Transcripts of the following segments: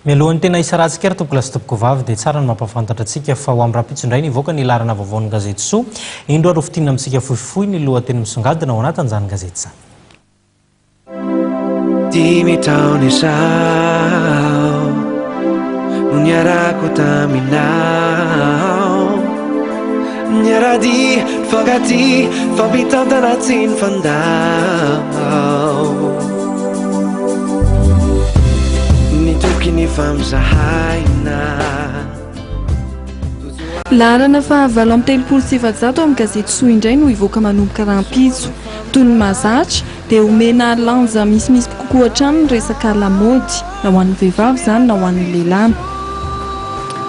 Mialohan'ny tena hisarahantsika ry tompokolahy sy tompokovavy dia tsara ny mampahafantatra antsika fa ho amin'ny rahampitso indray ny hivoaka ny laharana vaovaon'ny gazety Soa. Indro ary hofintinina amintsika fohifohy ny lohateny misongadina ao anatin'izany gazety izany. Dimy taona izao no niarako taminao Niara-dia, nifankatia, nifampitantana tsy nifandao Nitoky nifampizahaina Laharana faha 438 amin'ny gazety Soa indray no hivoaka manomboka rahampitso. Toy ny mahazatra dia omena lanja misimisy kokoa hatrany ny resaka lamaody, na ho an'ny vehivavy izany na ho an'ny lehilahy.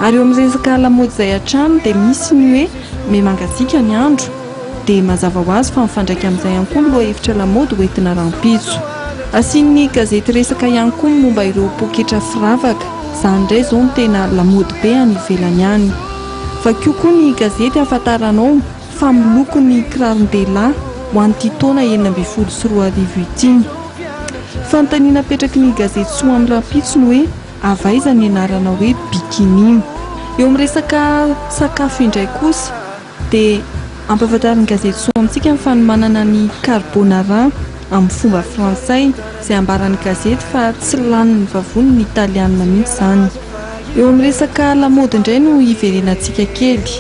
Ary eo amin'ny resaka lamaody izay hatrany dia misy ny hoe miha-mangatsiaka ny andro, dia mazava ho azy fa mifandraika amin'izay ihany koa ny lohahevitra lamaody hoentina rahampitso. Asian'ny gazety resaka ihany koa ny momba ireo poketra firavaka, izany indray izao no tena lamaody be any ivelany any. Vakio koa ny gazety hahafantaranao fa miloko ny kiraron-dehilahy ho an'ity taona 2016 ity. Fanontaniana apetraky ny gazety Soa amin'ny rahampitso ny hoe avy aiza ny anarana hoe bikini. Eo amin'ny resaka sakafo indray kosa dia ampahafantarin'ny gazety Soa amintsika ny fanomanana ny carbonara amin'ny fomba frantsay izay ambaran'ny gazety fa tsy lanin'ny vavonin'ny italianina mihitsy izany. Eo amin'ny resaka lamaody indray no hiverenantsika kely.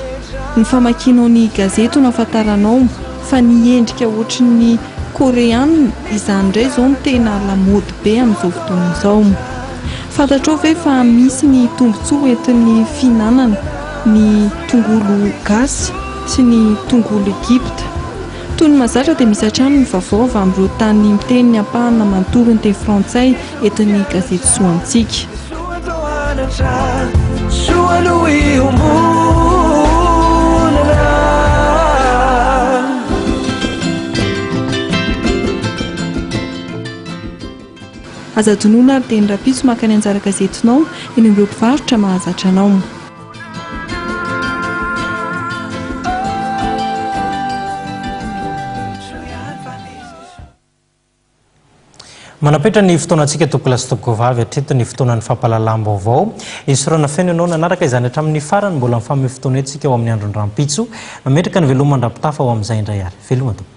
Ny famakianao ny gazety no ahafantaranao fa ny endrika ohatry ny koreanina izany indray izao no tena lamaody be amin'izao fotoana izao. Fantatrao ve fa misy ny tombontsoa hoentin'ny fihinanana ny tongolo gasy sy ny tongolo Egypta? Toy ny mahazatra dia misy hatrany ny vaovao avy amin'ireo tany miteny ny ampahany na manontolo ny teny frantsay entin'ny gazety Soa amintsika. Aza adinoina ary dia ny rahampitso maka ny anjara gazetinao eny amin'ireo mpivarotra mahazatra anao. Manapetra ny fotoanantsika tompokolahy sy tompokovavy hatreto ny fotoanan'ny fampahalalam-baovao. Esorana feno ianao nanaraka izany hatramin'ny farany mbola mifanome fotoana eto isika ho amin'ny andron'ny rahampitso. Mametraka ny veloma mandra-pitafa ho amin'izay indray ary. Veloma tompoko.